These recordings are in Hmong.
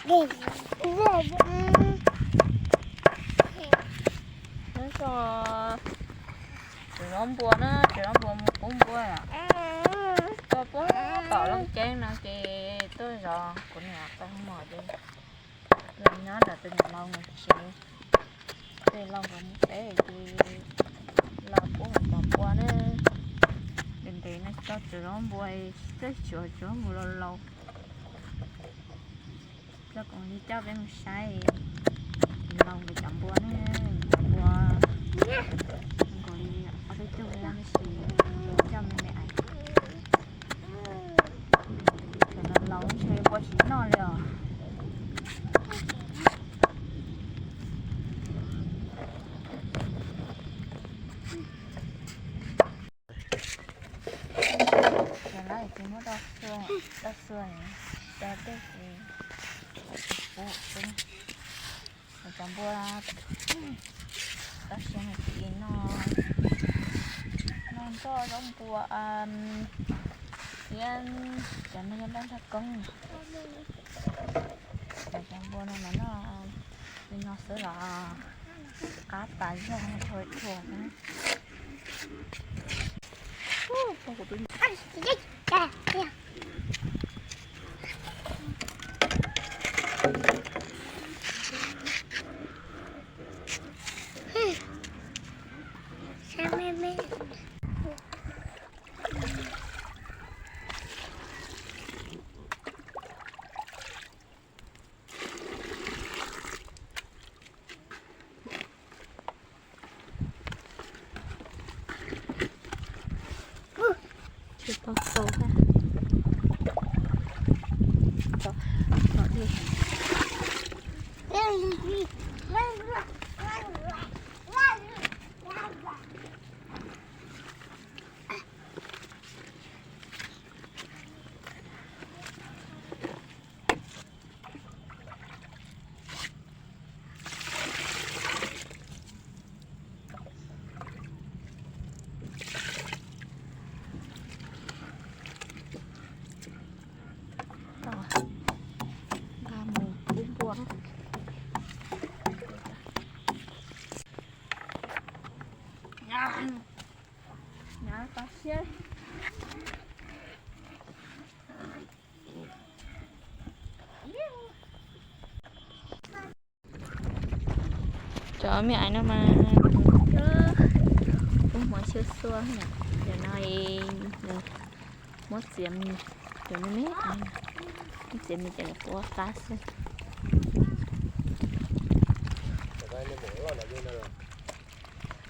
Nyob zoo, tsev zaub npua na, tsev zaub npua mus pub npua. Tuaj puag tom Looj Ceeb no ces tuaj zov kuv niam tau mom ces los nyob nram tus niam laus tsev. Tej laus nkawd mus teb ces los pub cov npua na. Ntev ntev no tsis tau tsev zaub npua, twb tsev zaub npua laus laus. Coj koom li coj peb mus saib laus nkawd cov npua ne, cov npua nkaus li ob peb caug tab sis coj me me ais. Cov laus ntshe npua tsis noj li os. Cov lab ces muab doj xua, doj xua, cov tej ces pub xwb. Cov npua toj siab no ces noj, noj nroj zaub npua thiab cov no yog nroj nrog koob. Cov npua no mas noj li no xwb los qab tas zog, rhuav rhuav. Tsis tau tau thiab. Tom, tom dej. Nqa mus pub npua na. Nyav tau siab. Cov me ais no mas kub hmuv xyuaj xua, cov no muab txiav mis, cov me me ais, muab txiav mis ces nws quaj qab xwb.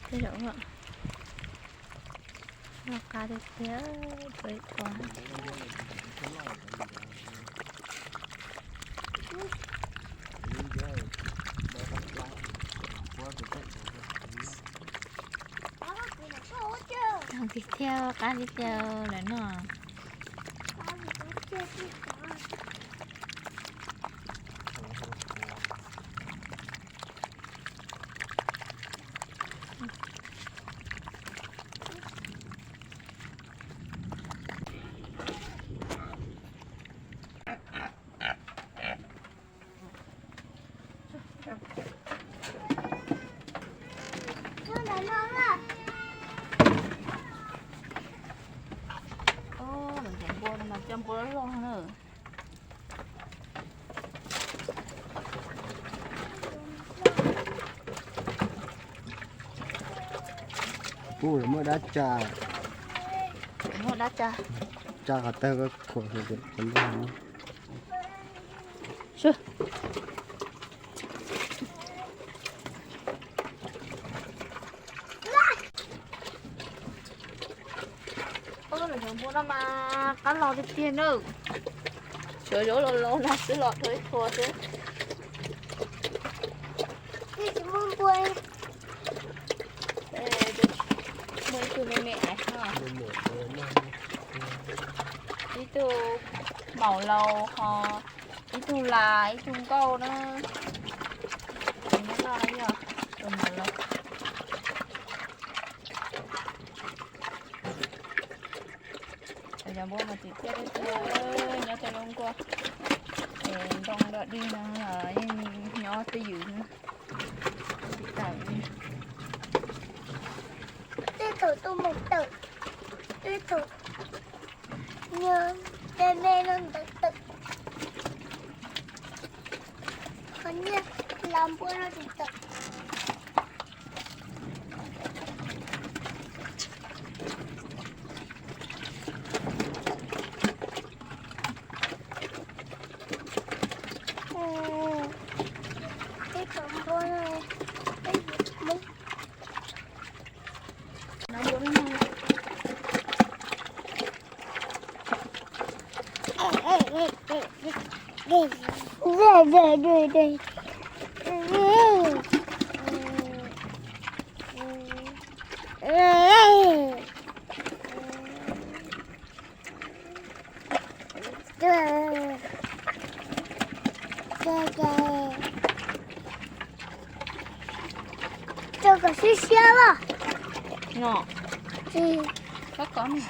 Tej zaum loj qab tiag tiag, tua ib qho. Zoo tiag thiab, qab tiag tiag lawm no. Cov npua no mas cov npua loj loj na. Kuv muaj dab tsa. Muaj dab tsa. Tsa qhov tawg khuam. Cov npua no mas qab los tiag tiag na. Tshuav zaub laus laus no xwb los dhau ib qho xwb. Muaj ib tug me me ais no. Ib tug maum laus ho ib tug las ib tug nkauj na. Tus nyob no yog tus maum laus. Cov npua mas tsim txiaj tiag tiag, nyob tej lub nkuaj es Too dog dig no los yeej nyob twj ywm. Tsis tawm li. Tej thaum tuaj mus tawm, tej thaum nyob tej me no ntawd tawm. Qhov niag lav npua no tsis tawm. Peb cov npua no, peb yuav muab. Rau kom siab siab los. No, tsis, koj kov ne.